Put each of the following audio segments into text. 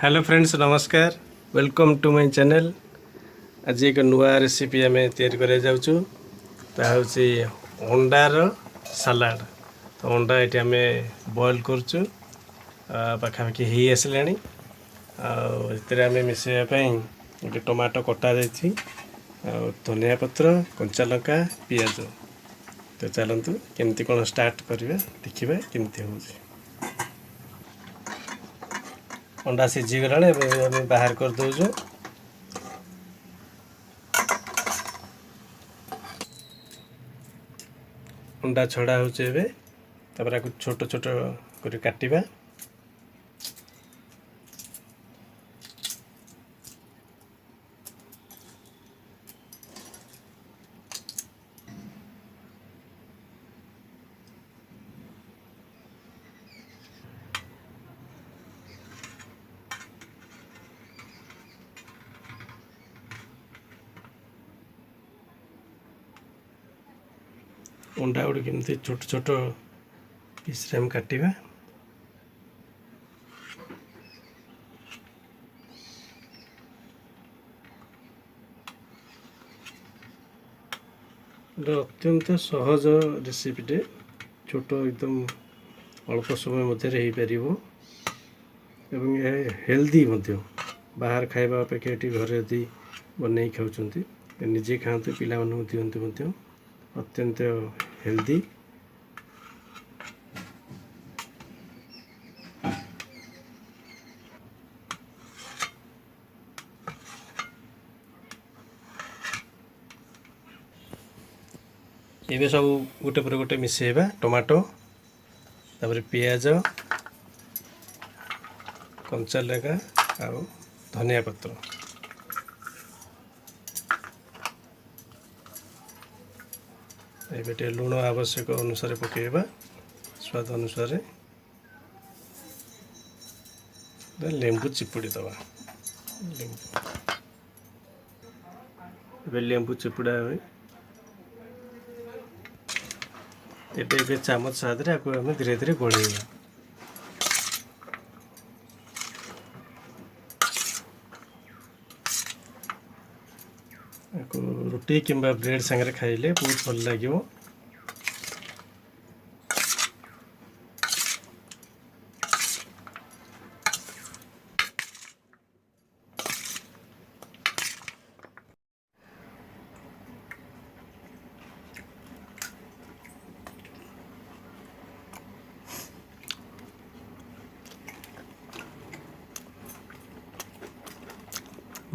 Hello friends, ନମସ୍କାର। Welcome to my channel. ଆଜି ଏକ ନୂଆ ରେସିପି ଆମେ ତିଆରି କରିବାକୁ ଯାଉଛୁ। ତାହା ହେଉଛି ଅଣ୍ଡାର ସାଲାଡ଼। ତ ଅଣ୍ଡା ଏଠି ଆମେ ବଏଲ୍ କରୁଛୁ, ପାଖାପାଖି ହେଇ ଆସିଲାଣି। ଆଉ ଏଥିରେ ଆମେ ମିଶାଇବା ପାଇଁ ଗୋଟେ ଟମାଟୋ କଟା ଯାଇଛି ଆଉ ଧନିଆ ପତ୍ର, କଞ୍ଚା ଲଙ୍କା, ପିଆଜ। ତ ଚାଲନ୍ତୁ, କେମିତି କ'ଣ ଷ୍ଟାର୍ଟ କରିବା, ଦେଖିବା କେମିତି ହେଉଛି। ଅଣ୍ଡା ସିଝିଗଲାଣି, ଏବେ ଆମେ ବାହାର କରିଦେଉଛୁ। ଅଣ୍ଡା ଛଡ଼ା ହେଉଛି ଏବେ। ତାପରେ ଆକୁ ଛୋଟ ଛୋଟ କରି କାଟିବା। ଅଣ୍ଡା ଗୁଡ଼ିକ ଏମିତି ଛୋଟ ଛୋଟ ପିସ୍ରେ ଆମେ କାଟିବା। ଏଇଟା ଅତ୍ୟନ୍ତ ସହଜ ରେସିପିଟେ, ଛୋଟ, ଏକଦମ ଅଳ୍ପ ସମୟ ମଧ୍ୟରେ ହେଇପାରିବ ଏବଂ ଏହା ହେଲ୍ଦି ମଧ୍ୟ। ବାହାର ଖାଇବା ଅପେକ୍ଷା ଏଠି ଘରେ ଯଦି ବନେଇ ଖାଉଛନ୍ତି, ନିଜେ ଖାଆନ୍ତୁ, ପିଲାମାନଙ୍କୁ ଦିଅନ୍ତୁ ମଧ୍ୟ, ଅତ୍ୟନ୍ତ ହେଲ୍ଦି। ଏବେ ସବୁ ଗୋଟେ ପରେ ଗୋଟେ ମିଶାଇବା। ଟମାଟୋ, ତାପରେ ପିଆଜ, କଞ୍ଚା ଲଙ୍କା ଆଉ ଧନିଆ ପତ୍ର। ଏବେ ଟିକେ ଲୁଣ ଆବଶ୍ୟକ ଅନୁସାରେ ପକାଇବା, ସ୍ୱାଦ ଅନୁସାରେ। ଲେମ୍ବୁ ଚିପୁଡ଼ି ଦେବା। ଲେମ୍ବୁ, ଏବେ ଲେମ୍ବୁ ଚିପୁଡ଼ା। ଏବେ ଏବେ ଚାମଚ ସାହାଯ୍ୟରେ ଆକୁ ଆମେ ଧୀରେ ଧୀରେ ଗୋଳେଇବା। ଆକୁ ରୁଟି କିମ୍ବା ବ୍ରେଡ଼ ସାଙ୍ଗରେ ଖାଇଲେ ବହୁତ ଭଲ ଲାଗିବ।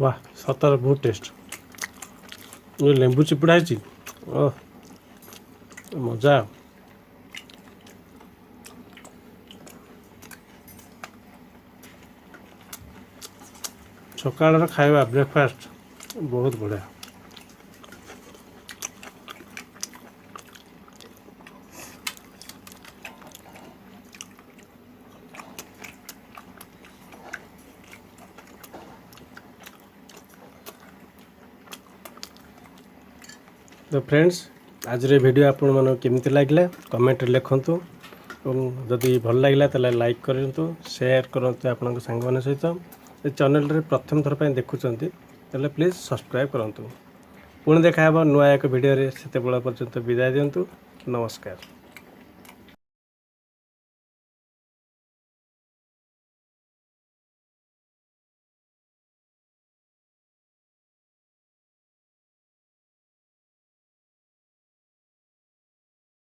ବାह, ସତରେ ବହୁତ ଟେଷ୍ଟ। ଲେମ୍ବୁ ଚିପୁଡ଼ା ହେଇଛି ଓ ମଜା। ସକାଳର ଖାଇବା, ବ୍ରେକଫାଷ୍ଟ ବହୁତ ବଢ଼ିଆ। ତ ଫ୍ରେଣ୍ଡସ୍, ଆଜିର ଏ ଭିଡ଼ିଓ ଆପଣମାନଙ୍କୁ କେମିତି ଲାଗିଲା, କମେଣ୍ଟରେ ଲେଖନ୍ତୁ ଏବଂ ଯଦି ଭଲ ଲାଗିଲା ତାହେଲେ ଲାଇକ୍ କରନ୍ତୁ, ସେୟାର କରନ୍ତୁ ଆପଣଙ୍କ ସାଙ୍ଗମାନଙ୍କ ସହିତ। ଏ ଚ୍ୟାନେଲରେ ପ୍ରଥମ ଥର ପାଇଁ ଦେଖୁଛନ୍ତି, ତାହେଲେ ପ୍ଲିଜ୍ ସବସ୍କ୍ରାଇବ୍ କରନ୍ତୁ। ପୁଣି ଦେଖା ହେବ ନୂଆ ଏକ ଭିଡ଼ିଓରେ। ସେତେବେଳ ପର୍ଯ୍ୟନ୍ତ ବିଦାୟ ଦିଅନ୍ତୁ। ନମସ୍କାର।